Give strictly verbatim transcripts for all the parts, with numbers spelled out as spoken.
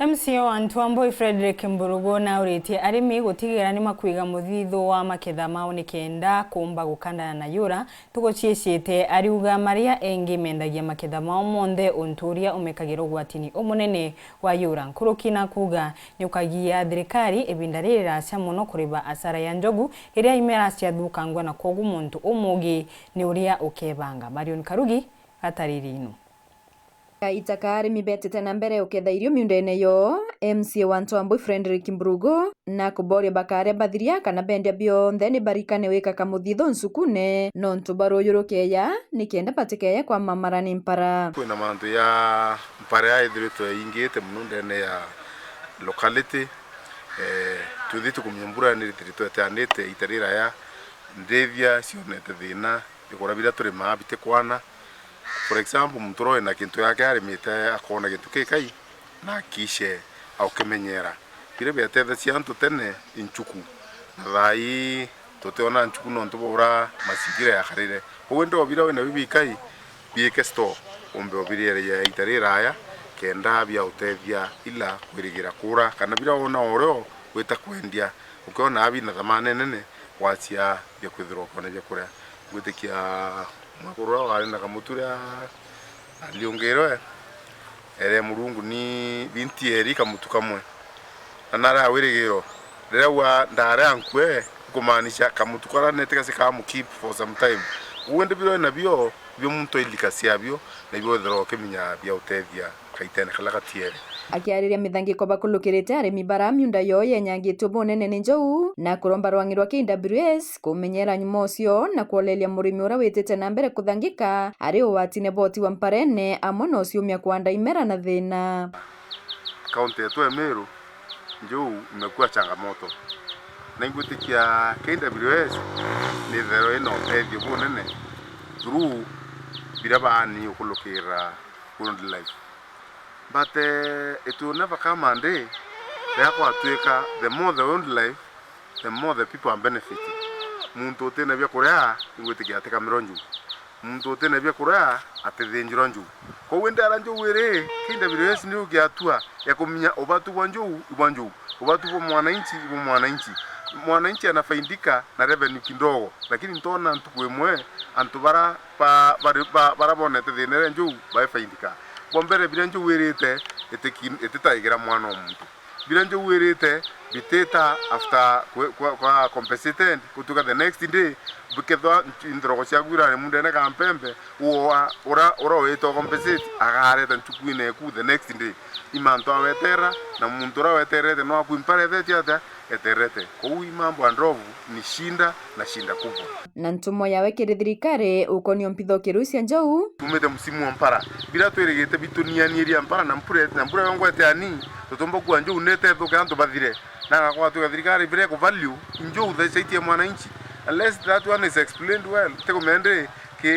M C A wa Ntwambui Frederick Mburugu nauritie arimi gutigira ni makwiga muthithu wa maketha mao ni kenda kuumba gukandana na yura tuguciicite. Ariuga maria engi mendagia maketha mao monthe, untu uria umekagira ugwatini umunene wa yura nkuruki, na kuuga ni ukagia thirikari ibinda ririracia mono kuriba asara ya njogu iria imera ciathukangua, na kwogu muntu umugi ni uria ukebanga. Marion Karugi atariri inu. Kaita ka arimi betete na mbere uketha irio miundene yo, M C A wa Ntwambui Frederick Mburugu na kuboria bakaria bathiria kana bendia bionthe ni barikane wika kamuthitho ncukune, nontu baruyurukeya ni kenda batikeya kwamamara ni mpara. Kwina mantu ya mpara ya ithiritwe ingite mono ndene ya locality. Eh, twithi tukumenya mbura ni ithiritwe iteanite ita riraya, ndithia cionete thina. Bikura biria turimaa bitikwana. For example, muntu uria wina kintu yake arimite akona kintu kikai, na akishe aukimenyera. Biria biatethecia antu tene i nchuku, na thaa ii tutiona nchuku nontu bwa uria mazingira yakarire. Kwou indi o biria wina bio bikai, biike store, umbe ubirieria ita riraya, kenda biautethia ila kwirigira kura, kana biria wona o rio wita kwendia, ukiona bina thamani nene, wacia bia kwithirwa ukiona bia kuria. Ngwitikia mwekuru uria wari na kamutu ria ariungirwe, ere Murungu ni bintieri kamutu kamwe, na nari a wirigiro. Riria ua ndari a nkue, kumaanisha kamutu karia neti gaci kamu keep for some time. Uu indi biria wi nabio, bio muntu ailika ciabio, na ibio withirwa ukimenya bia utethia kaitene karia gatiere. Akiariria mithangiko bakulukirite arimi bara miunda yoo yenyangitwe bunene ni njou, na kuromba rwang'i rwa K W S kumenyera nyuma ucio na kwoleria murimi uria witite na mbere kuthangika ari ugwatine bwa utigwa mparene amwe na uciumia kwanda imera na thina. Kaunti yetu ya Meru, njou imekuwa changamoto, na ingwitikia K W S ni ithero ina utethio bunene through biria baani ukulukira wildlife. But, eh, it will never come a day riria gwatuika the more the wildlife, the more the people are benefiting. Muntu utina bia kuria, ingwitikia atikamirwa njuu. Muntu utina bia kuria, atithinjirwa njuu. Kwou indi aria njuu iri, K W S ni ugia atua ya kuminya ubatu bwa njuu ibwa njuu, ubatu bwa mwananchi ibwa mwananchi. Mwananchi anafaidika na revenue kidogo, lakini ntona ntuku imwe antu bara ba-, bari-, ba-, bara bonete thina iria njuu baifaidika. Bwa mbere, biria njuu irite itiki-, ititaigira mwana o muntu. Biria njuu irite bitita after kwe-, kwa, kwa compensated, gutuika the next day, bikethwa nch-, nthoroko ciaku irari mundene ka mpembe, uoa ura, ura witwa compensate, agareta nchukuine eku the next day. Imantu aweterera, na muntu ura weterete no akuimparethetie atia? Eterete. Kwou i mambo ya ndovu ni shinda na shinda kubwa. Na ntumo yawe kiri thirikari ukonia mpitho kiru cia njou. Tumite msimu wa mpara. Biria twirigite bitunianiria mpara na mpura, na mbura yongwete ani, tutumba kua njou nete thuke antu bathire. Na gakwa tuga thirikari biria ku value njou thaisaiti ya mwananchi. Unless that one is explained well, tikumende ki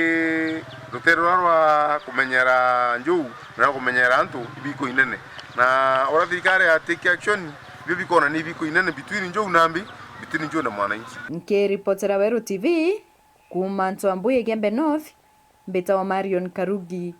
rutere rwa, rwa kumenyera njou na rwa kumenyera antu ibiko inene. Na ura thirikari ya take action, ibio bikona ni ibiko inene between njou na mbi, between njou na mwananchi. Nkiripotera Weru T V, kuuma Ntwambui Igembe North, mbitawa Marion Karugi.